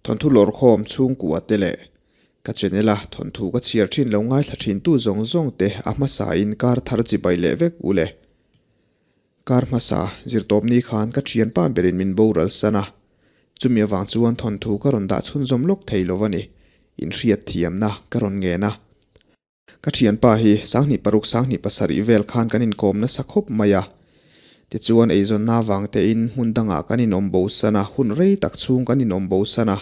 Thawnthu lawrkhawm chhungkua te leh ka channel a thawnthu ka chhiar thin lo ngaithla thin tu zawng zawng te a hmasa in kar thar chibai leh vek u le. Kar hmasa zirtawp ni khan ka thianpa berin min boral san a, chumi avang chuan thawnthu ka rawn dah chhunzawm lawk thei lo a ni, inhriat thiamna ka rawn ngen a. Ka thianpa hi 6006 27 vel khan kan inkawm nasa khawp mai a, tichuan eizawnna avang tein hmun dangah kan inawm bo san a, hun rei tak chhung kan inawm bo san a.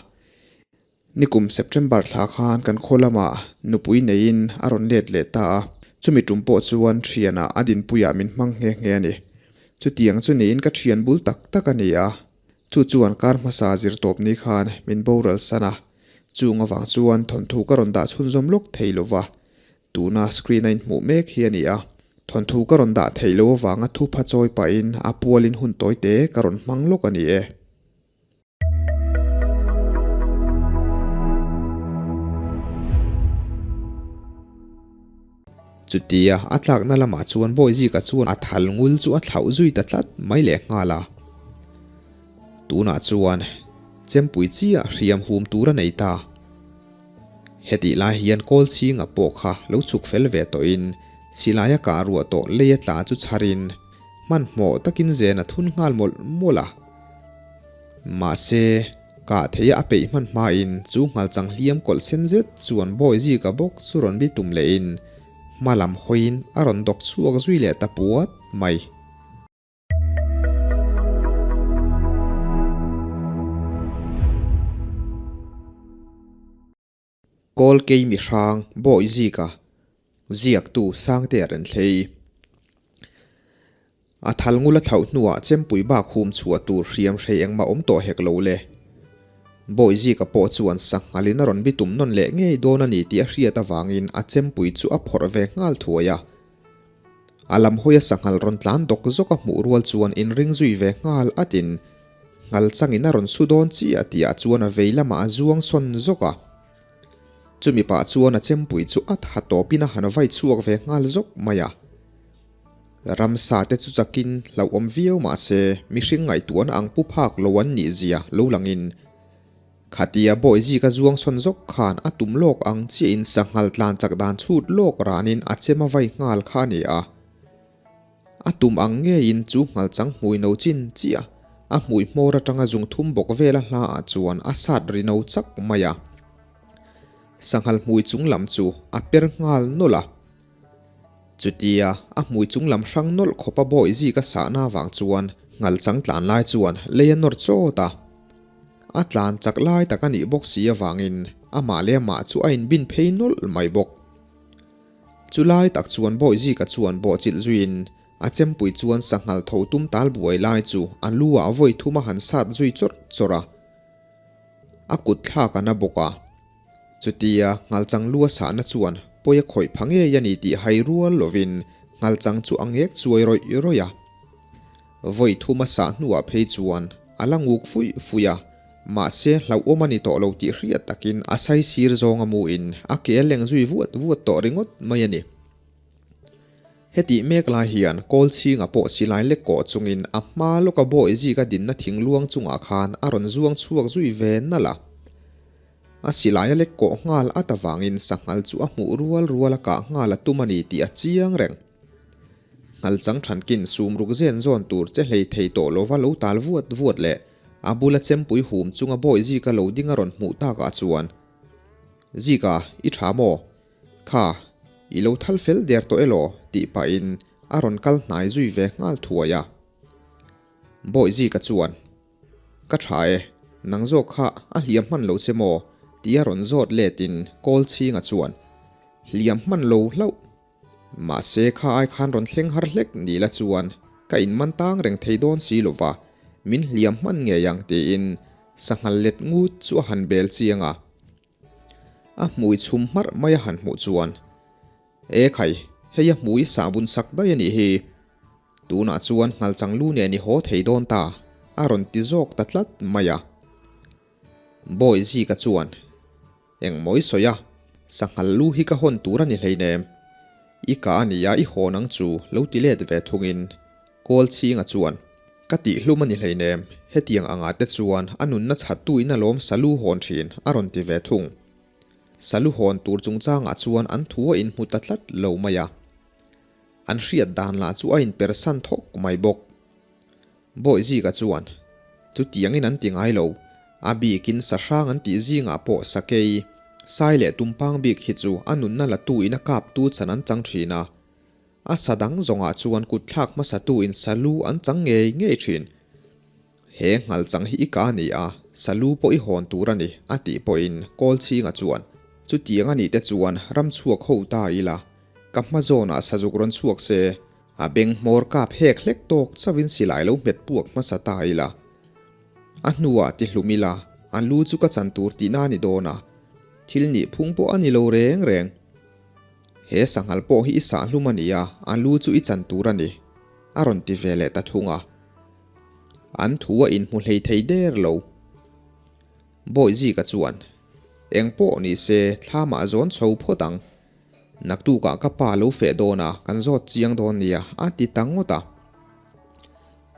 Nikum September thla khan kan khaw lamah nupui neiin a rawn let leh ta a, chumi tum pawh chuan thianah a dinpuiah min hmang nghe nghe a ni. Chutiang chu niin ka thian bul tak tak a ni a, chu chuan kar hmasa zirtawp ni khan min boral san a, chung avang chuan thawnthu ka rawn dah chhunzawm lawk thei lo va, tuna screen a inhmuh mek hi a ni a. Thawnthu ka rawn dah theih loh avanga thupha chawi pahin a pualin hun tawi te ka rawn hmang lawk a ni e. Chutia a tlakna lamah chuan Bawizika chuan a thal ngul chu a thlauh zui ta tlat mai leh nghal a. Tunah chuan chempui chiah hriam hum tur a nei ta. Hetih lai hian kawl chhinga pawh kha lo chhuk fel ve tawhin silaia kah ruah tawh lei a tla chu chharin hmanhmawh takin zen a thun nghal mawlh mawlh a. Mahse, kah theia a peih hman hmain chu nghalchang hliam kawlh sen zet chuan Bawizika bawk chu rawn bi tum lehin hma lam hawiin a rawn dawk chhuak zui leh ta puat mai. Kawl kei mi hrang Bawihzika ziaktu Sangtea Renthlei. A thal ngula thlauh hnuah chempui bak hum chhuah tur hriam hrei engmah awm tawh hek lo le. Bawihzika pawh chuan sanghalin a rawn bitum nawn leh ngei dawn a ni tih a hriat avangin a chempui chu a phawrh ve nghal thuai a. A lam hawia sanghal rawn tlan dawk zawk a hmuh rual chuan inring zui ve nghal atin nghal changin a rawn su dawn chiah tihah chuan a vei lamah a zuang sawn zawk a. Chumi pah chuan a chempui chu a tha tawpin a han vai chhuak ve nghal zawk mai a. Ramsa te chu chakin hlauhawm viau mah se mihring ngaihtuahna ang pu phak lo an nih zia lo langin Khatia Bawihzika zuang sawn zawk khan a tum lawk ang chiahin sanghal tlan chak dan chhut lawk ranin a chem a vai nghal kha a ni a. A tum ang ngeiin chu nghal chang hmui no chin chiah a hmui hmawr atanga zung thum bawk vela hla ah chuan a sat ri no chak mai a. Sanghal hmui chung lam chu a per nghal nawlh a. Chutia a hmui chung lam hrang nawlh khawp a Bawihzika sahna avang chuan nghal chang tlan lai chuan lei a nawr chawt a. A tlan chak lai tak a nih bawk si avangin amah leh amah chu a inbin phei nawlh mai bawk. Chu lai tak chuan Bawihzika chuan bawhchilh zuiin a chempui chuan sanghal tho tum tal buai lai chu a lu ah vawi thum a han sat zui chawrh chawrh a. A kut thlak a na bawk a. Chutia nghalchang lu a sahna chuan pawi a khawih pha ngei a ni tih hai rual lovin nghalchang chu a ngek chuai rawih rawih a. Vawi thum a sah hnuah phei chuan a la nguk fuih fuih a, mahse hlauhawm a ni tawh lo tih hriat takin a sai sir zawng a muin a ke a leng zui vuat vuat tawh ringawt mai a ni. Hetih mek lai hian kawl chhinga pawh silai lek kawh chungin a hma lawka bawi zika dinna thing luang chungah khan a rawn zuang chhuak zui ve nalh a. A silai a lek kawh nghal at avangin sanghal chu a hmuh rual rual a kah nghal a tum a ni tih a chiang reng. Nghal chang thankin sum ruk zen zawn tur che hlei thei tawh lova lo tal vuat vuat leh a bula chempui hum chunga bawi Zika lo ding a rawn hmuh takah chuan, Zika, i tha maw? Kha, i lo thal fel der tawh elaw? tih pahin a rawn kal hnai zui ve nghal thuai a. Bawi Zika chuan, Ka tha e, nang zawk kha a hliam hman lo che maw? tia rawn zawt letin kawl chhinga chuan, Hliam hman lo hlauh. Mahse kha ai khan rawn thleng har hlek ni la chuan ka inman tang reng thei dawn si lo va, min hliam hman ngei ang tiin sanghal let ngut chu a han bel chiang a. A hmui chhum hmarh mai a han hmuh chuan, E khai, hei a hmui sahbun sak daih a nih hi. Tunah chuan nghalchang lu nen i haw thei dawn ta, a rawn ti zawk ta tlat mai a. Bawihzika chuan, Engmawi sawi a, sanghal lu hi ka hawn tur a ni hleinem. I ka a nia i hawn ang chu lo ti let ve thungin Kawlchhinga chuan. Ka tihhlum a ni hleinem, hetiang angah te chuan a nunna chhattuin alawm salu hawn thin, a rawn ti ve thung. Salu hawn tur chungchangah chuan an thu a inhmu ta tlat lo mai a. An hriat dan lah chu a inpersan thawk mai bawk. Bawihzika chuan, Chutiangin an ti ngai lo, a bikin sahrang an tih zingah pawh sakei, sai leh tumpang bik hi chu a nunna latuin a kaptu chan an chang thin a. A sa dang zawngah chuan kutthlak hmasatuin salu an chang ngei ngei thin. He nghal chang hi i ka a ni a, salu pawh i hawn tur a ni, a tih pawhin Kawlchhinga chuan, Chutiang a nih te chuan ram chhuak ho ta ila, ka hma zawnah sazuk rawn chhuak se, a beng hmawr kap hek hlek tawk chauhin silai lo hmet puak hmasa ta ila. A hnuah ti hlum ila, a lu chu ka chan tur tihna a ni dawn a, thil nih phung pawh a ni lo reng reng. He sanghal pawh hi i sah hlum a ni a, a lu chu i chan tur a ni, a rawn ti ve leh ta thung a. An thu a inhmu hlei thei der lo. Bawihzika chuan, Eng pawh ni se, thlamah zawn chho phawt ang. Naktukah ka pa lo feh dawn a, kan zawt chiang dawn nia, a ti ta ngawt a.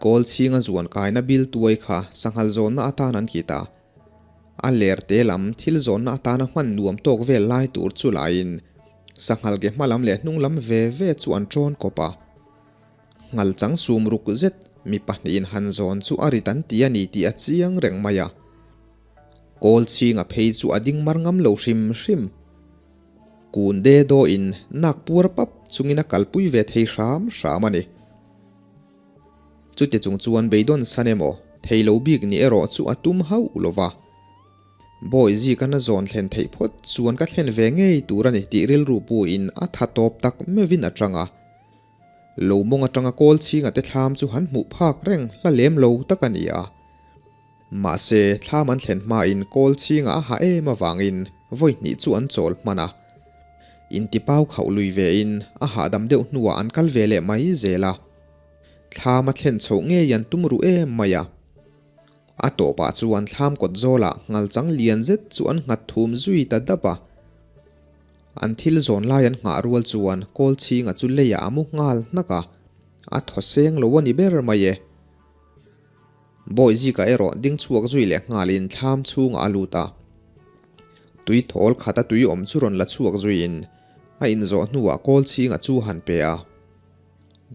Kawl chhinga zuan kaina bil tuai kha sanghal zawnna atan an kit a. A ler te lam thil zawnna atana hman nuam tawk vel lai tur chu laiin sanghal ke hma lam leh hnung lam ve ve chu an ṭawn kawp a. Nghal chang sum ruk zet mi pahnihin han zawn chu a rit an ti a ni tih a chiang reng mai a. Kawl chhinga phei chu a ding mar ngam lo hrim hrim. Kun de dawhin nak puar pap chungin a kalpui ve thei hram hram a ni. Chuti chung chuan beidawn san emaw thei lo bik ni erawh chu a tum hauh lo va. Bawi zika na zawn thlen theih phawt chuan ka thlen ve ngei tur a ni tih rilru puin a tha tawp tak meuhin a tang a. Lo mawng atanga kawl chhinga te thlam chu han hmuh phak reng hla lem lo tak a ni a. Mahse, thlam an thlen hmain kawl chhinga a ha em avangin vawi hnih chu an chawl hman a. Intipau khauh lui vein a hahdam deuh hnuah an kal ve leh mai zel a. Thlam a thlen chhoh ngei an tum ruh em mai a. A tawpah chuan thlam kawt zawlah ngal chang lian zet chu an nghat thum zui ta dap a. An thil zawn lai an nghah rual chuan kawl chhinga chu leiah a mu nghal hnak a, a thaw seng lo a ni ber mai e. Bawihzika erawh ding chhuak zui leh nghalin thlam chhungah a lut a. Tui thawl khata tui awm chu rawn la chhuak zuiin a inzawh hnuah kawl chhinga chu han pe a.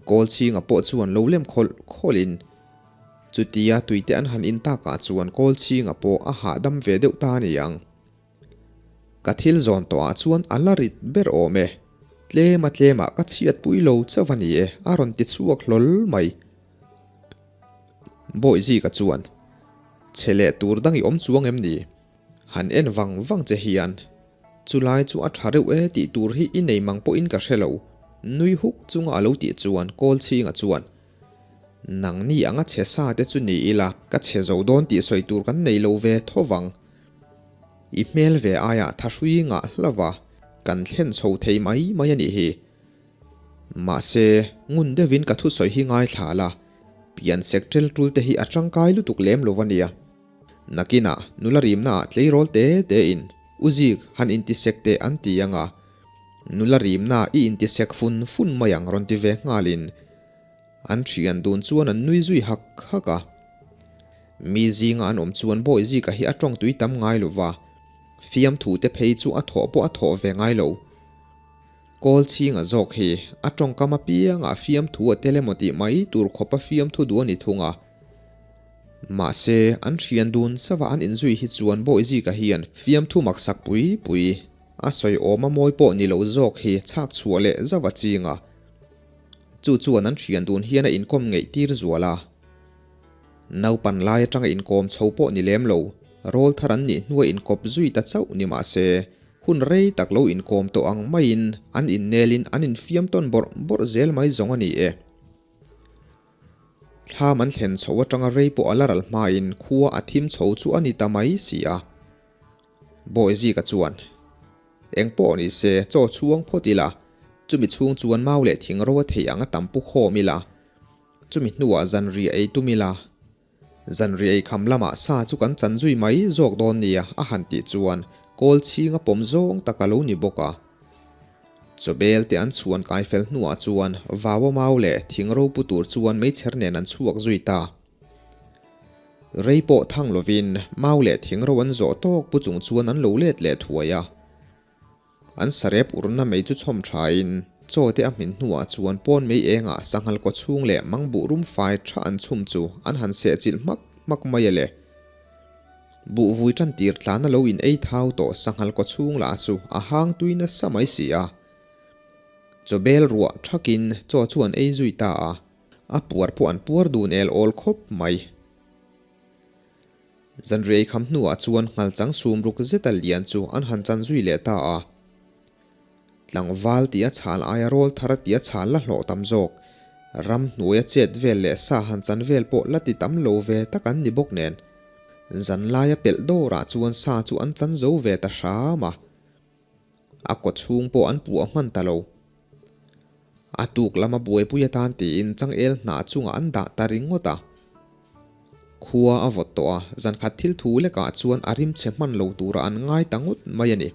Kawl chhinga pawh chuan lo lem khawlh khawlhin chutia tuite an han in takah chuan kawl chhinga pawh a hahdam ve deuh ta a ni ang. Ka thil zawn tawhah chuan a la rit ber awm e. Tlema tlemah ka chhiatpui lo chauh a ni e, a rawn ti chhuak hlawl mai. Bawihzika chuan, Che leh tur dang i awm chuang em ni? Han en vang vang che hian, Chulai chu a tha reuh e tih tur hi i nei mang pawhin ka hre lo, nui huk chunga a lo tih chuan Kawlchhinga chuan, Nangni anga chhe sa te chu ni ila, ka chhe zo dawn tih sawi tur kan nei lo ve tho vang. I hmel ve aiah thahrui ngah hlauh a, kan thlen chho thei mai mai a nih hi. Mahse, ngun deuhin ka thusawi hi ngaithla la, pian sek tel tul te hi a tangkai lutuk lem lo a nia. Nakinah nula rimnaah tleirawl te tein u zik han intisek teh an ti ang a, nula rimnaah i intisek fun fun mai ang rawn ti ve nghalin an thian dun chuan an nui zui hak hak a. Mi zinga an awm chuan bawi zika hi a tawng tui tam ngai lo va, fiamthu te phei chu a thawh pawh a thawh ve ngai lo. Kawl chhinga zawk hi a tawngkam apiangah fiamthu a tel emaw tih mai tur khawpa fiamthu duh a ni thung a. Mahse, an thian dun sava an inzui hi chuan Bawihzika hian fiamthu maksak pui pui a sawi awm a mawi pawh ni lo zawk hi chhak chhuah leh zauh a ching a. Chu chuan an thian dun hian a inkawm ngeih tir zual a. Naupan lai atanga inkawm chho pawh ni lem lo, rawl thar an nih hnua inkawp zui ta chauh ni mahse, Hun rei tak lo inkawm tawh ang maiin an innelin an infiam tawn bawrh bawrh zel mai zawng a ni e. Thlam an thlen chho atanga rei pawh a la ral hmain khua a thim chho chu a ni ta mai si a. Bawihzika chuan, Eng pawh ni se, chaw chhuang phawt ila, chumi chhung chuan mau leh thing ro a theih ang a tam pu khawm ila, chumi hnuah zanriah ei tum ila, Zanriah ei kham lamah sa chu kan chan zui mai zawk dawn nia a han tih chuan kawl chhing a pawm zawng tak a lo ni bawk a. Chawbel te an chhuan kai fel hnuah chuan vaua mau leh thing ropu tur chuan meichher nen an chhuak zui ta. Rei pawh thang lovin mau leh thing ro an zawh tawk pu chung chuan an lo let leh thuai a. An sarep urna mei chu chhawm thain chaw te a hmin hnuah chuan pawn mei engah sanghal kaw chhung leh mangbuh rum fai tha an chhum chu an han sehchilh hmak hmak mai a le. Buh vui tan tir tlana lo in ei thau tawh sanghal kaw chhung lah chu a hang tui nasa mai si a. Chaw bel ruah thakin chaw chu an ei zui ta a, a puar pawh an puar dun el awl khawp mai. Zanriai kham hnuah chuan nghalchang sum ruk zeta lian chu an han chan zui leh ta a. Tlangval tia chhal aia rawl thar tia chhal la hlawh tam zawk, ram hnuaia chet vel leh sa han chan vel pawh la ti tam lo ve tak an ni bawk nen, zanlaia pelh dawrah chuan sa chu an chan zo ve ta hram a. A kaw chhung pawh an puah hman ta lo. A tuk lama buaipui atan tiin changel hnah chungah an dah ta ringawt a. Khua a vawt tawh a, zankhat thil thu lekah chuan a rimchhe hman lo tura an ngai ta ngawt mai a ni.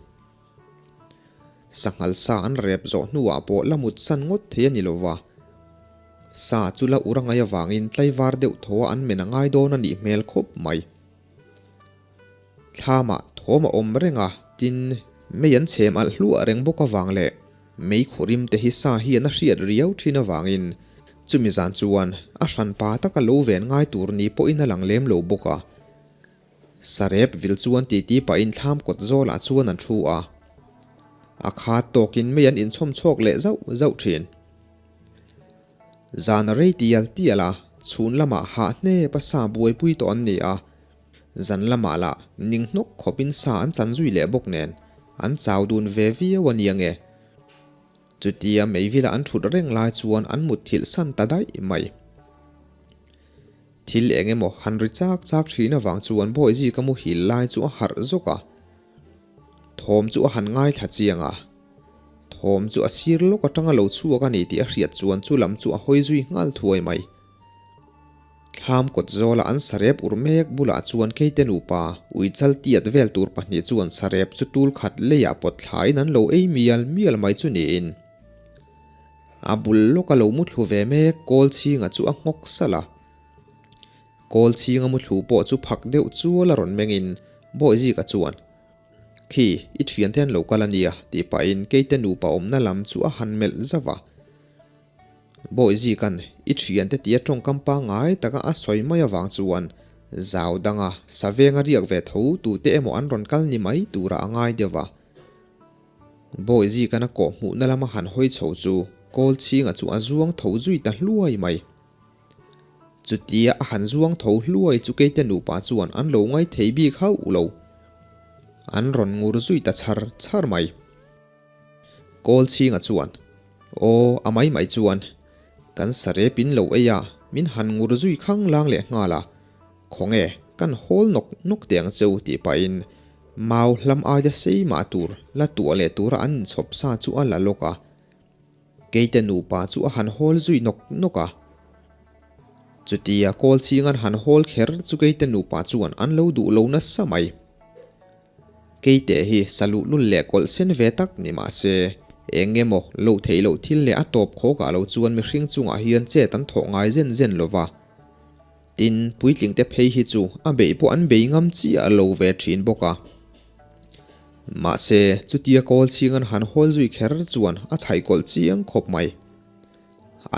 Sanghal sa an rep zawh hnuah pawh la mut san ngawt thei a ni lo va. Sa chu la ur a ngai avangin tlaivar deuh thaw a an men a ngai dawn a nih hmel khawp mai. Thlamah thawm a awm reng a, tin, mei an chhem alh hluah reng bawk avang leh mei khurim te hi sa hian a hriat riau thin avangin chumi zan chuan a hranpa taka lo ven ngai tur ni pawhin a lang lem lo bawk a. Sarep vil chuan titi pahin thlam kawt zawlah chuan an thu a, a khat tawkin mei an inchhawm chhawk leh zauh zauh thin. Zan a rei tial tial a, chhun lamah hah hnep a sa buaipui tawh an ni a, zan lamah lah ning hnawk khawpin sa an chan zui leh bawk nen an chau dun ve viau a nia nge. Chutia meivila an thut reng lai chuan an mutthilh san ta daih mai. Thil eng emaw han ri chak chak thin avang chuan Bawihzika muhil lai chu a harh zawk a. Thawm chu a han ngaithla chiang a. Thawm chu a sir lawk atanga lo chhuak a ni tih a hriat chuan chu lam chu a hawi zui nghal thuai mai. Thlam kawt zawla an sarep ur mek bulah chuan Keite nupa ui chal tiat vel tur pahnih chuan sarep chu tul khat leiah pawt thlain an lo ei mial mial mai chu niin. A bul lawka lo muthlu ve mek kawl chhinga chu a nghawk salh a. Kawl chhinga muthlu pawh chu phak deuh chual a rawn mengin Bawihzika chuan, Khi, i thiante an lo kal a nia, tih pahin Keite nupa awmna lam chu a han melh zauh a. Bawihzika'n i thiante tia tawngkam pangngai taka a sawi mai avang chuan zau danga savenga riak ve tho tute emaw an rawn kal ni mai turah a ngai deuh a. Bawi zikana kawh hmuhna lama han hawi chho chu kawl chhinga chu a zuang tho zui ta hluai mai. Chutia a han zuang tho hluai chu keite nupa chuan an lo ngai thei bik hauh lo. An rawn ngur zui ta chhar chhar mai. Kawl chhinga chuan, Aw, a mai mai chuan, kan sarep in lo ei a, min han ngur zui khang lang leh nghal a, Khawnge, kan hawl nawk nawk teh ang che u tih pahin mau hlam aia sei mah tur la tuah leh tura an inchhawp sa chu a la lawk a. Keite nupa chu a han hawl zui nawk nawk a. Chutia kawl chhing an han hawl kher chu keite nupa chuan an lo duh lo nasa mai. Keite hi sa luhlul leh kawlh sen ve tak ni mah se, eng emaw loh theih loh thil leh a tawp khawkah lo chuan mihring chungah hian chet an thawh ngai zen zen lo va. Tin, puitlingte phei hi chu a beih pawh an bei ngam chiah lo ve thin bawk a. Mahse, chutia kawl chhing an han hawl zui kher chuan a chhaihkawlh chiang khawp mai.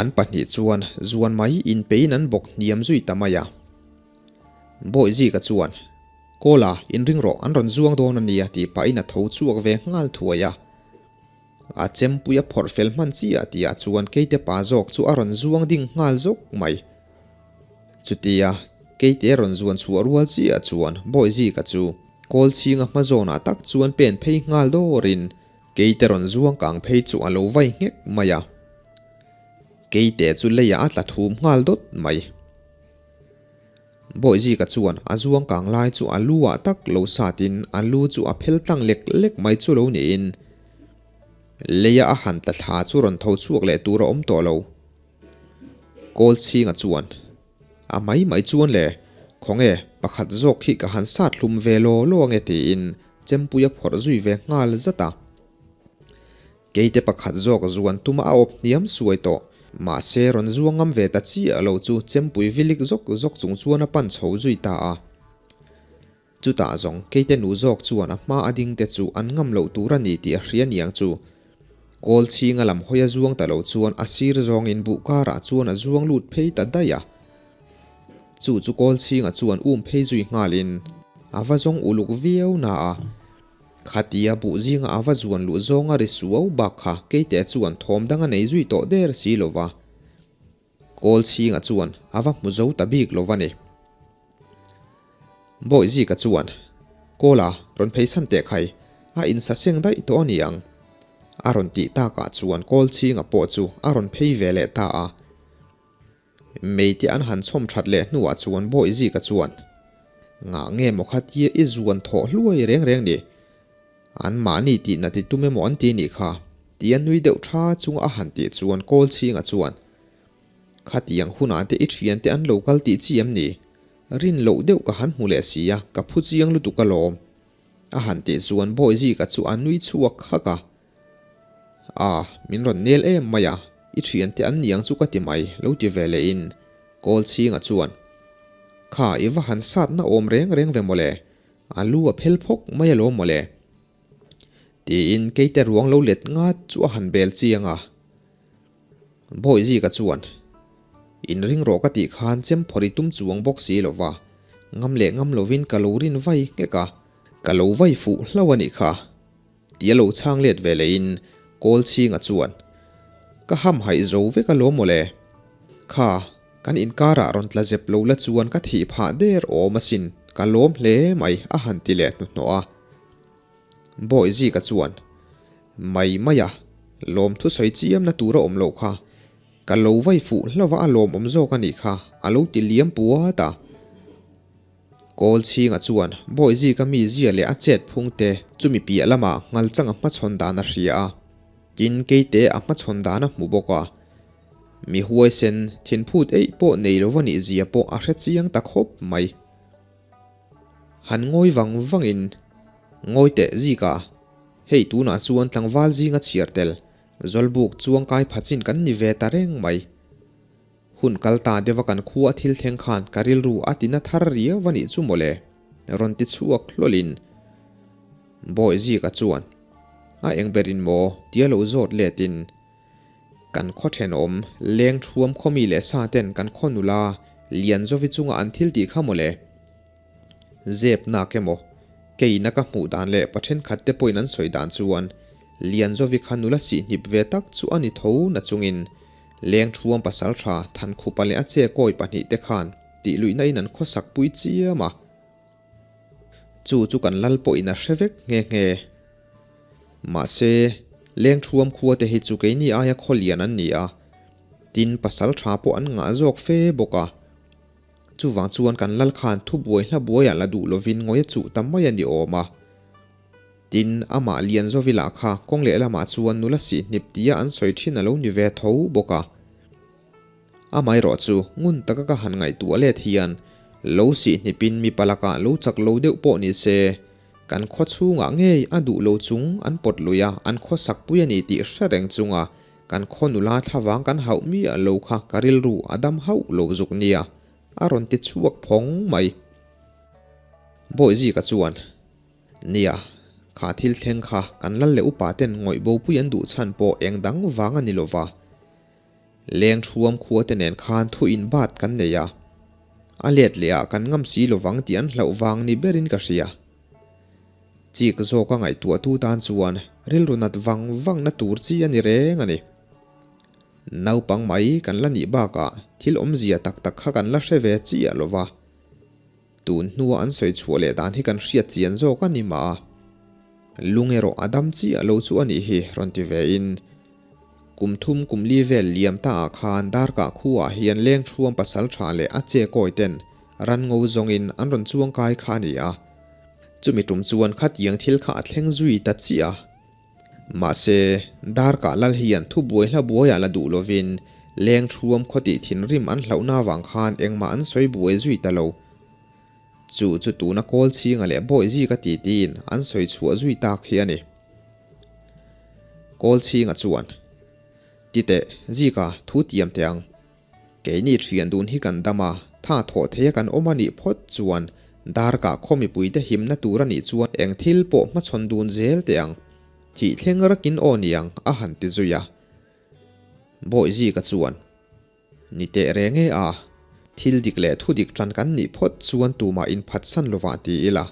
An pahnih chuan zuan mai inpeiin an bawk hniam zui ta mai a. Bawihzika chuan, Kawla, inring rawh, an rawn zuang dawn a nia tih pahin a tho chhuak ve nghal thuai a. A chempui a phawrh fel hman chiah tihah chuan Keite pa zawk chu a rawn zuang ding nghal zawk mai. Chutia Keite rawn zuan chhuah rual chiah chuan Bawihzika chu kawl chhinga hma zawnah tak chuan pen phei nghal dawrin Keite rawn zuang kang phei chu a lo vai nghek mai a. Keite chu leiah a tla thum nghal dawt mai. Bawihzika chuan a zuang kang lai chu a lu ah tak lo satin a lu chu a phel tlang lek lek mai chu lo niin leia a han tla thla chu rawn tho chhuak leh tur a awm tawh lo. Kawlchhinga chuan a mai mai chuan le khawnge pakhat zawk khi ka han sat hlum ve law law ange tiin chempui a phawrh zui ve nghal zat a. Keite pakhat zawk zuan tuma a awp hniam suai tawh. Mahse, rawn zuang ngam ve ta chiah lo chu chempui vilik zawk zawk chung chuan a pan chho zui ta a. Chutah zawng keite nu zawk chuan a hma a ding te chu an ngam loh tur a ni tih a hria niang chu. Kawl chhinga lam hawi a zuang ta lo chuan a sir zawngin buh karah chuan a zuang lut phei ta daih a. Chu chu kawl chhinga chuan um phei zui nghalin a va zawng uluk viau na a. Khatia buh zinga a va zuan luh zawnga ri suau bak kha keite chuan thawm dang a nei zui tawh der si lo va. Kawl chhinga chuan a va hmu zo ta bik lo va ni. Bawihzika chuan, Kawla, rawn phei san teh khai, a insa seng daih tawh a ni ang. A rawn tih takah chuan kawl chhinga pawh chu a rawn phei ve leh ta a. Meite an han chhawm that leh hnuah chuan Bawihzika chuan, Ngah nge maw khatia i zuan thawh hluai reng reng ni? An mahni tihna ti tum emaw an ti nih kha, tia nui deuh tha chunga a han tih chuan Kawlchhinga chuan, Khatiang hunah te i thiante an lo kal tih chi em ni? Rin loh deuh ka han hmu leh si a, ka phu chiang lutuk alawm. A han tih chuan Bawihzika chu a nui chhuak hak a. A, min rawn nel em mai a, i thiante an niang chu ka ti mai, lo ti ve lehin Kawlchhinga chuan, Kha, i va han satna awm reng reng ve mawle, A lu a phel phawk mai alawm mawle. Tiin keite ruang lo let ngat chu a han bel chiang a. Bawihzika chuan, Inring rawh ka tih khan chem phawrh i tum chuang bawk si lo va, ngam leh ngam lovin ka lo rin vai nghek a, ka lo vai fuh hlauh a nih kha. Ti a lo chhang let ve lehin Kawlchhinga chuan, Ka hamhaih zo vek alawm mawle. Kha, kan inkarah rawn tla zep lo la chuan ka thih phah der awm asin, ka lawm hle mai a han ti leh hnuhnawh a. Bawihzika chuan, Mai mai a, lawm thusawi chiamna tur a awm loh kha, ka lo vai fuh hlauh a a lawmawm zawk a nih kha a lo ti liam puat a. Kawlchhinga chuan Bawihzika mi zia leh a chet phung te chumi piah lamah ngalchang a hmachhawn dan a hria a, tin keite a hmachhawn dan a hmu bawk a. Mi huaisen thinphut eih pawh nei lo va nih zia pawh a hre chiang ta khawp mai. Han ngawi vang vangin, Ngawi teh Zika, hei tunah chuan tlangval zinga chhiar tel, Zawlbuk chuangkai phachin kan ni ve ta reng mai. Hun kal ta deuha kan khua thil thleng khan ka rilru a tina thar riau a nih chu mawle, rawn ti chhuak hlawlin Bawihzika chuan a eng berin maw tia lo zawt letin kan khaw thenawm leng thuam khawmi leh sa ten kan khaw nula Lianzovi chunga an thil tih kha mawle. Zep nak emaw, keina ka hmuh dan leh pa thenkhat te pawhin an sawi dan chuan Lianzovi kha nula sihhnip ve tak chu a ni tho na chungin leng thuam pasal tha Thankhupa leh a che kawi pahnihte khan tih luihna in an khawsak pui chiam a. Chu chu kan lal pawhin a hre vek nghe nghe. Mahse, leng thuam khua te hi chu keini aia khaw lian an ni a, tin pasal tha pawh an ngah zawk fe bawk a. Chuvang chuan kan lal khan thubuai hla buaiah la duh lovin ngawi a chuh ta mai a ni awm a. Tin, amah Lianzovi lah kha kawng lehlamah chuan nula sihhnip tia an sawi thin a lo ni ve tho bawk a. Amaherawh chu ngun taka ka han ngaihtuah let hian lo sihhnipin mipa lakah lo chak lo deuh pawh ni se, kan khaw chhungah ngei a duh lo chung an pawt lui a, an khaw sakpui a ni tih hre reng chunga Kan khaw nula thlavang kan hauh miah lo kha ka rilru a dam hauh lo zuk nia, a rawn ti chhuak phawng mai. Bawihzika chuan, Nia, kha thil thleng kha kan lal leh upa ten ngawih bopui an duh chhan pawh eng dang vang a ni lo va. Leng thuam khua te nen khan thu in bat kan nei a, a let leh ah kan ngam si lovang tih an hlauh vang ni berin ka hria. Chik zawka ngaihtuahtu tan chuan rilru nat vang vangna tur chi a ni reng a ni. Naupang mai kan la nih bakah thil awmzia tak tak kha kan la hre ve chiah lo va. Tun hnua an sawi chhuah leh dan hi kan hriat chian zawk a ni mah a. Lung erawh a dam chiah lo chu a nih hi rawn ti ve in. Kum thum kum li vel liam ta ah khan darkah khuaah hian leng thuam pasal tha leh a che kawi ten ran ngo zawngin an rawn chuang kai kha a ni a. Chumi tum chuan khatiang thil kha a thleng zui ta chiah a. Mahse, darkah lal hian thubuai hla buaiah la duh lovin leng thuam khawtih thinrim an hlauhna avang khan engmah an sawi buai zui ta lo. Chu chu tuna kawl chhinga leh bawi zika ti tiin an sawi chhuah zui tak hi a ni. Kawl chhinga chuan. Ti teh, Zika, thu tiam teh ang. Keini thian dun hi kan dam a, tha thawh theia kan awm a nih phawt chuan darkah khaw mipuite himna tur a nih chuan eng thil pawh hmachhawn dun zel teh ang. Thih thleng rakin aw niang a han ti zui a. Bawihzika chuan, Ni teh reng e a, thil dik leh thu dik tan kan nih phawt chuan tumah inphatsan lovah ti ila.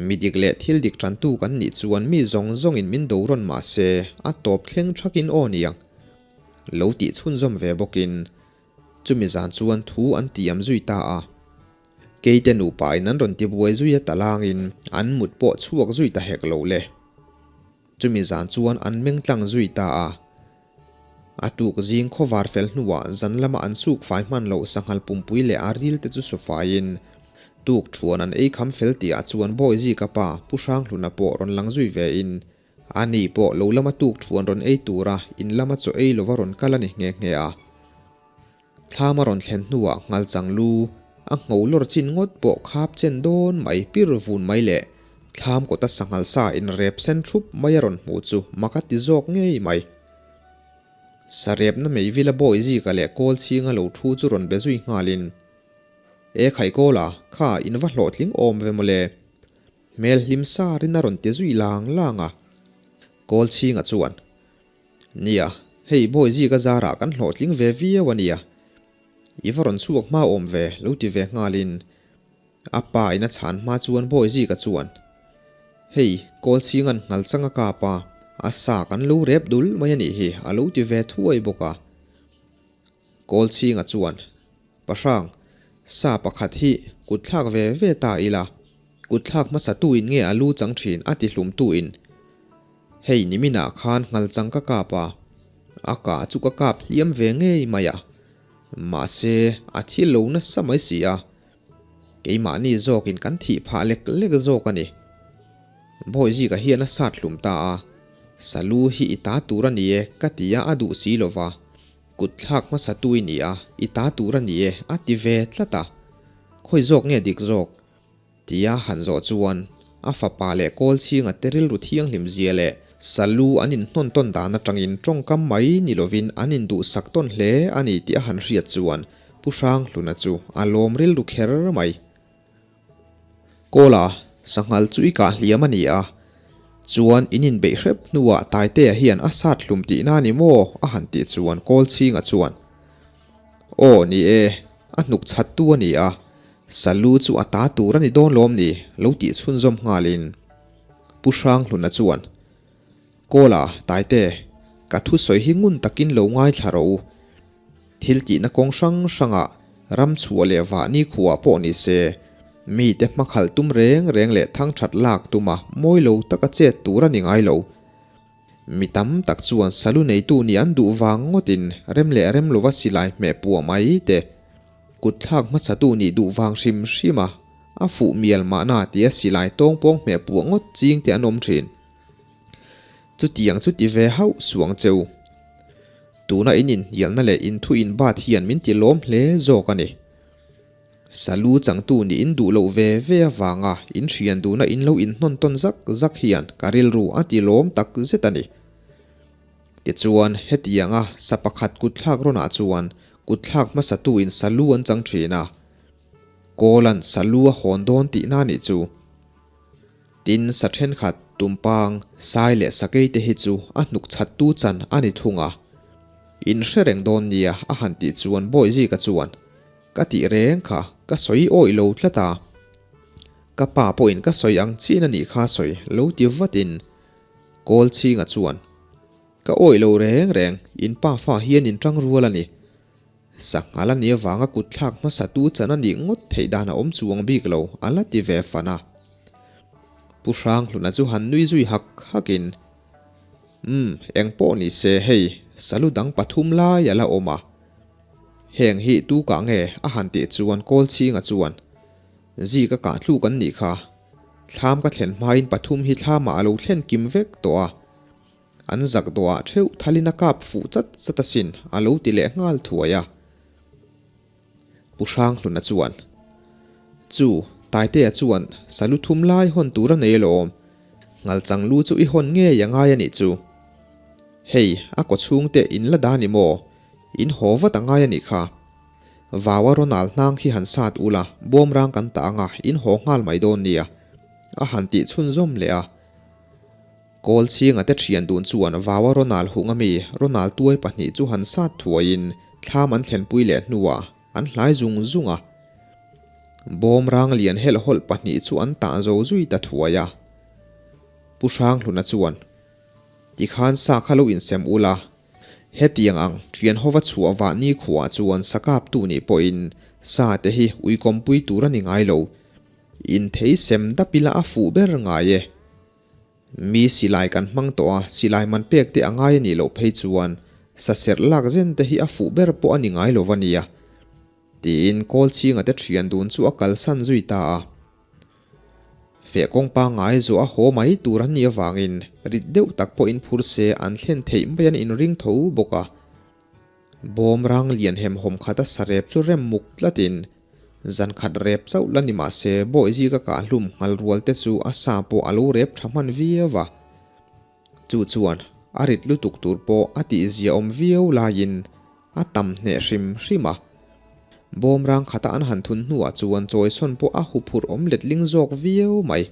Mi dik leh thil dik tantu kan nih chuan mi zawng zawngin min do rawn mah se a tawp thleng thakin aw niang. Lo tih chhunzawm ve bawkin chumi zan chuan thu an tiam zui ta a. Keite nupain an rawn tibuai zui a talangin an mut pawh chhuak zui ta hek lo le. Chumi zan chuan an meng tlang zui ta a. A tuk zing khawvar fel hnuah zan lama an suk fai hman loh sanghal pumpui leh a ril te chu sufaiin tuk thuan an ei kham fel tihah chuan Bawizika pa Pu Hranghluna pawh rawn lang zui vein ani pawh lo lama tuk thuan rawn ei tura in lama chaw ei lova rawn kal a ni nghe nghe a. Thlam a rawn thlen hnuah nghalchang lu a ngho lawr chin ngawt pawh khap chen dawn mai pir vun mai leh thlam kawta sanghal sa in rep sen thup mai a rawn hmuh chu mak a ti zawk ngei mai. Sarepna meivila bawi zika leh kawl chhinga lo thu chu rawn be zui nghalin, E Khaikawla, kha in va hlawhtling awm ve mawle. Hmel hlim sarin a rawn ti zui lang lang a. Kawl chhinga chuan, Nia, hei bawi zika zarah kan hlawhtling ve viau a nia. I va rawn chhuak hma awm ve, lo ti ve nghalin a pa in a chhan hma chuan bawi zika chuan, Hei, kawl chhinga'n nghal chang a kap a, a sa kan lo rep dul mai a nih hi, a lo ti ve thuai bawk a. Kawl chhinga chuan, Pahrang, sa pakhat hi kut thlak ve ve ta ila, kut thlak hmasa tuin nge a lu chang thin a ti hlum tuin, Hei niminah khan nghal chang ka kap a, a kah chu ka kap hliam ve ngei mai a, mahse a thi lo nasa mai si a, keimahni zawkin kan thih phah lek lek zawk a ni. Bawihzika hian a sat hlum ta a, Salu hi i ta tur a ni e ka ti a a duh si lova, Kut thlak hmasa tu i ni a, i ta tur a ni e, a ti ve tlat a. Khawi zawk nge dik zawk? Tia han zawh chuan a fapa leh kawl chhinga te rilru thianghlim zia leh salu an inhnawn tawn dan atangin tawngkam mai ni lovin an induhsak tawn hle a ni tih a han hriat chuan Pu Hranghluna chu a lawm rilru kher mai. Kawla, sanghal chu i kah hliam a ni a, chuan in inbeih hrep hnuah Taitea hian a sat hlum tihna a ni maw? a han tih chuan Kawl chhinga chuan, Aw, ni e, a hnuk chhattu a ni a, salu chu a ta tur a ni dawn lawm ni? lo tih chhunzawm nghalin Pu Hranghluna chuan, Kawla, Taite, ka thusawi hi ngun takin lo ngaithla rawh u. Thil tihna kawng hrang hrangah ram chhuah leh vah ni khuah pawh ni se, mite hmakhalh tum reng reng leh thangthat lak tuma mawi lo taka chet tur a ni ngai lo. Mi tam tak chuan salu neitu nih an duh vang ngawtin rem leh rem lova silai hmeh puah mai te, kutthlak hmasatu nih duh vang hrim hrim a, a fuh mial mahna tia silai tawngpawng hmeh puah ngawt ching te an awm thin. Chutiang chu ti ve hauh suang cheu. Tuna in inhnialna leh in thu inbat hian min ti lawm hle zawk a ni. Salu changtu nih in duh loh ve ve avanga in hrian duhna in lo inhnawn tawn zak zak hian ka rilru a ti lawm tak zet a ni. Tichuan, hetianga sa pakhat kutthlak rawnah chuan kutthlak hmasatu in salu an chang thin a, Kawla'n salu a hawn dawn tihna nih chu. Tin, sa thenkhat, tumpang, sai leh sakei te hi chu a hnuk chhattu chan a ni thung a. In hre reng dawn nia a han tih chuan Bawihzika chuan, Ka tih reng kha, ka sawi awih lo tlat a. Ka pa pawhin ka sawi ang chiin a nih kha sawi lo ti vatin Kawlchhinga chuan, Ka awih lo reng reng, in pa fa hian in tang rual a ni. Sanghal a nih avanga kut thlak hmasa tu chan a nih ngawt theih dan a awm chuang bik lo, a la ti ve fan a. Pu Hranghluna chu han nui zui hak hakin, Umm, eng pawh ni se hei, salu dang pathum lai a la awm a. Heng hi tu kah nge a han tih chuan Kawlchhinga chuan, Zi ka kah tluk an nih kha. Thlam ka thlen hmain pathum hi thlamah a lo thlen kim vek tawh a. An zak dawhah theuh thalin a kap fuh chat chat asin a lo ti leh nghal thuai a. Pu Hranghluna chuan, Chu, Taitea chuan salu thum lai hawn tur a nei alawm. Nghalchang lu chu i hawn ngei a ngai a nih chu. Hei, a kawchhung te in la da ni maw? In haw vat a ngai a nih kha. Vau a Ronald hnang khi han sat ula, bawmrang kan tah anga in haw nghal mai dawn nia. A han tih chhunzawm leh a. Kawl chhinga te thian dun chuan Vau a Ronald hung ami Ronald tuai pahnih chu han sat thuaiin thlam an thlenpui leh hnuah an hlai zung zung a. Bawmrang lian helhhawlh pahnih chu an tah zo zui ta thuai a. Pu Hranghluna chuan, Tikhan sa kha lo insem ula, hetiang ang thian hova chhuah vah nikhuah chuan sa kaptu nih pawhin sa te hi uikawmpui tur a ni ngai lo. Inthei sem dap ila a fuh ber ngai e. Mi silai kan hmang tawh a, silai man pek te a ngai a nih loh phei chuan sa serh lak zen te hi a fuh ber pawh a ni ngai lo va nia. Tiin Kawlchhinga te thian dun chu a kalsan zui ta a. Feh kawng pangngai zawh a haw mai tur an nih avangin rit deuh tak pawhin phur se an thlen theih mai an inring tho bawk a. Bawm rang lian hemhawm khata sarep chu rem muk tlatin zan khat rep chauh la ni mah se Bawihzika kah hlum nghal rual te chu a sa pawh a lo rep tha hman viau a. Chu chuan a rit lutuk tur pawh a tihzia awm viau laiin a tam hneh hrim hrim a. Bawm rang khata an han thun hnuah chuan chawisawn pawh a huphurh awm letling zawk viau mai.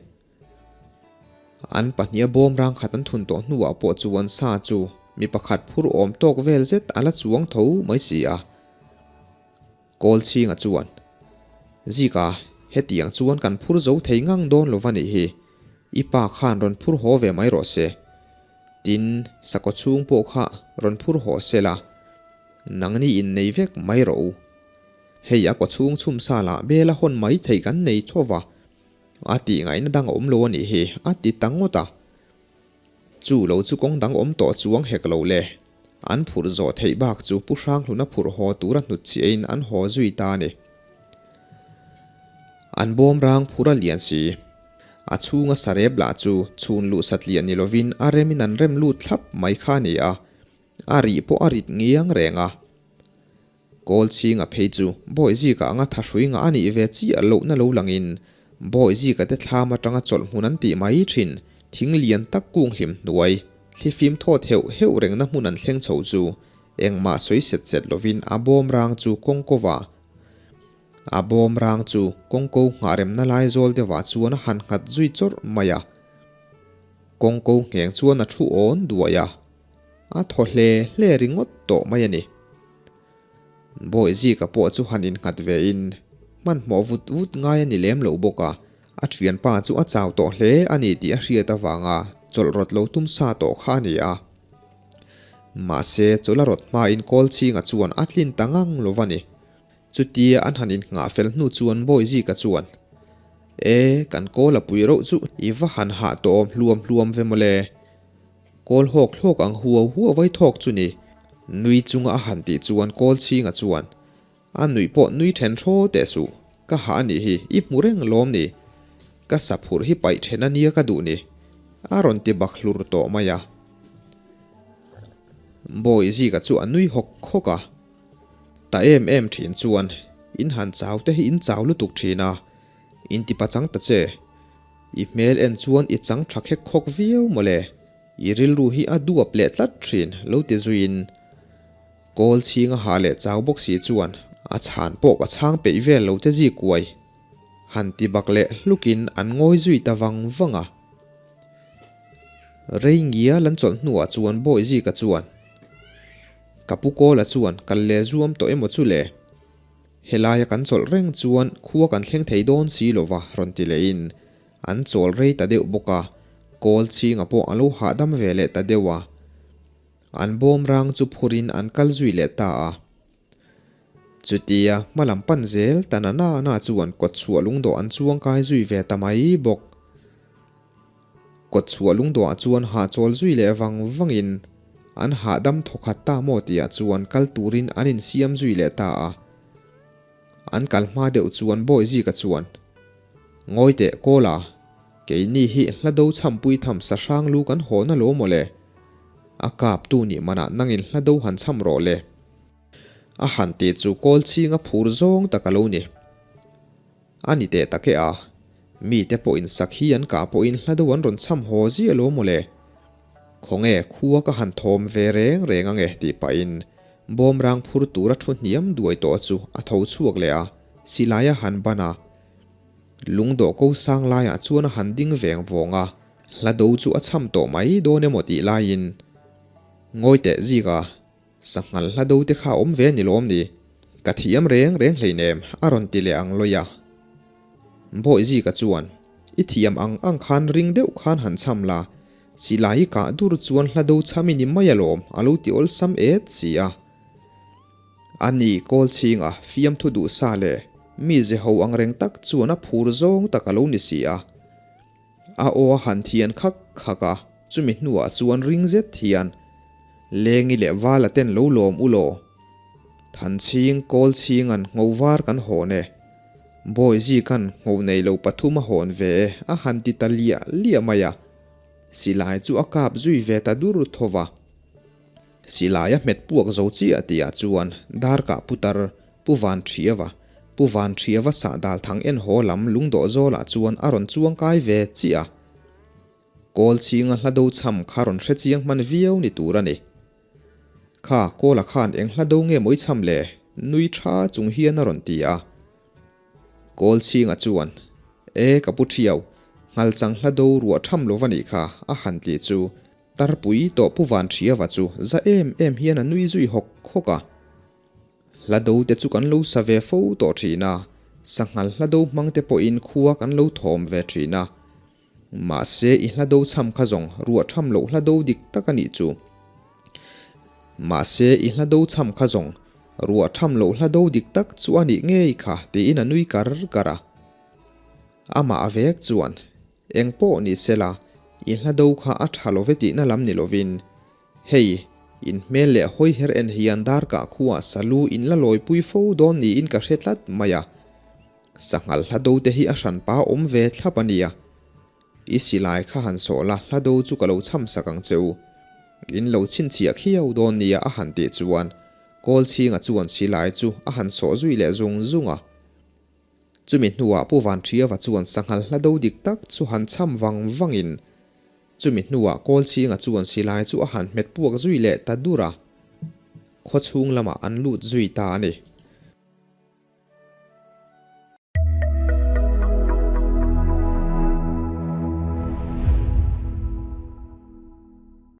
An pahniha bawm rang khat an thun tawh hnuah pawh chuan sa chu mi pakhat phur awm tawk vel zet a la chuang tho mai si a. Kawl chhinga chuan, Zika, hetiang chuan kan phur zo thei ngang dawn lo va nih hi. I pa khan rawn phur haw ve mai rawh se. Tin, sakhaw chhung pawh kha rawn phur haw se la, nangni innei vek mai rawh u. Hei a kawchhung chhum sa lah bela hawn mai theih kan nei tho va, a tih ngaihna dang a awm lo a nih hi, a ti ta ngawt a. Chu lo chu kawng dang awm tawh chuang hek lo le. An phurh zawh theih bak chu Pu Hranghluna phurh haw tura hnutchhiahin an haw zui ta a ni. An bawm rang phur a lian si. A chhunga sarep lah chu chhun luh satliah ni lovin a remin an rem lut thlap mai kha a ni a, a rih pawh a rit ngiang reng a. Kawl chhinga phei chu Bawihzika anga thahrui ngah a nih ve chiah lohna lo langin Bawihzika te thlam atanga chawlh hmun an tih mai thin thing lian tak kung hlim hnuai thlifim thawt heuh heuh rengna hmun an thleng chho chu engmah sawi set set lovin a bawm rang chu kawngkova A bawm rang chu kawngko nghah remna lai zawl deuhah chuan a han nghat zui chawrh mai a. Kawngko ngheng chuan a thu awn duai a, a thaw hle hle ringawt tawh mai a ni. Bawihzika pawh chu han innghat vein hmanhmawh vut vut ngai a ni lem lo bawk a, a thianpa chu a chau tawh hle a ni tih a hriat avanga chawlh rawt lo tum sa tawh kha a ni a. Mahse, chawlh a rawt hmain Kawlchhinga chuan a tlin ta ngang lo va ni. Chutia an han innghah fel hnu chuan Bawihzika chuan, E, kan kawl a pui reuh chu i va han hah tawh awm hluam hluam ve mawle. Kawl hawk hlawk ang huau huau vai thawk chu ni. Nui chunga a han tih chuan Kawlchhinga chuan, A nuih pawh nui then hraw teh suh, ka hah a nih hi, i hmu reng lawm ni. Ka saphurh hi paih then a nia ka duh ni. A rawn ti bak hlur tawh mai a. Bawihzika chu a nui hawk hawk a. Ta em em thin chuan in han chau te hi in chau lutuk thin a, in ti pachang ta che. I hmel en chuan i chang tha khek khawk viau mawle, i rilru hi a duap leh tlat thin lo ti zuiin kawl chhing a hah leh chau bawk si chuan a chhan pawh ka chhang peih vel lo che zi kuai han ti bak leh hlukin an ngawi zui ta vang vang a. Rei ngial an chawlh hnuah chuan Bawihzika chuan. Ka pu Kawla chuan kal leh zuam tawh emaw chu le? Helaia kan chawlh reng chuan khua kan thleng thei dawn si lo va rawn ti lehin an chawl rei ta deuh bawk a, Kawl chhinga pawh a lo hahdam ve leh ta deuh a. An bawm rang chu phurin an kal zui leh ta a. Chutia hma lam pan zel ta na na na chuan kawtchhuah lungdawh an chuang kai zui ve ta mai bawk. Kawtchhuah lungdawhah chuan hahchawl zui leh vang vangin an hahdam thawkhat ta maw tihah chuan kal turin an insiam zui leh ta a. An kal hma deuh chuan Bawihzika chuan, Ngawi teh Kawla, keini hi hla do chhampui tham sahrang lu kan haw na lo maw le? A kaptu nih manah nangin hla do han chham rawh le. A han tih chu kawl chhinga phur zawng tak a lo ni. A ni teh tak e a, mite pawhin sakhi an kah pawhin hla deuh an rawn chham haw ziah lo maw le? Khawnge khua ka han thawm ve reng reng ange tih pahin bawmrang phur tura thu hniam duai tawh chu a tho chhuak leh a, silai a han ban a. Lungdawh ko sang laiah chuan a han ding veng vawng a, hla do chu a cham tawh mai dawn emaw tih laiin Ngawi teh zik a, sanghal hla do te kha awm ve ni lawm ni? Ka thiam reng reng hleinem a rawn ti leh ang lawih a. Bawihzika chuan, I thiam ang ang khan ring deuh khan han cham la, silai i kah dur chuan hla do cham i ni mai alawm, a lo ti awlsam et si a. A ni kawl chhinga fiamthu duh sa leh mi ze ho ang reng tak chuan a phur zawng tak a lo ni si a. A aw a han thian khak khak a, chumi hnuah chuan ring zet hian, Lengi leh Vala ten lo lawm u law. Thanchhing kawl chhinga'n ngho var kan hawn e. Bawizi khan ngho nei lo pathum a hawn ve e a han ti ta liah liah mai a. Silai chu a kap zui ve ta dur tho va. Silai a hmet puak zo chiah tihah chuan darkah putar Pu Vanṭhiava, Pu Vanṭhiava sahdal thang en haw lam lungdawh zawlah chuan a rawn chuang kai ve chiah a. Kawl chhinga hla do chham kha rawn hre chiang hman viau ni tur a ni. Kha Kawla khan eng hla do nge mawi chham le? Nui tha chung hian a rawn ti a. Kawl chhinga chuan, E ka pu Ṭhiau, nghalchang hla do ruah tham lo va nih kha, a han tih chu Tarpui tawh Pu Vanṭhiava chu za em em hian a nui zui hawk hawk a. Hla do te chu kan lo sa ve fo tawh ṭhin a, sanghal hla do hmang te pawhin khua kan lo thawm ve ṭhin a. Mahse i hla do chham kha zawng ruah tham loh hla do dik tak a nih chu. Mahse i hla do chham kha zawng ruah tham loh hla do dik tak chu a nih ngei kha tiin a nui kar kar a. Amah a vek chuan eng pawh ni sela i hla do kha a tha lo ve tihna lam ni lovin hei in hmel leh hawi her en hian darkah khuah salu in la lawipui fo dawn niin ka hre tlat mai a. Sanghal hla do te hi a hran pa awm ve thlap a nia. I silai kha han sawh la, hla do chu ka lo chham sak ang che u. In lo chhinchhiah khiau dawn nia a han tih chuan Kawlchhinga chuan silai chu a han sawh zui leh zung zung a. Chumi hnuah Pu Vanṭhiava chuan sanghal hla do dik tak chu han chham vang vangin chumi hnuah Kawlchhinga chuan silai chu a han hmet puak zui leh ta dur a. Khawchhung lamah an lut zui ta a ni.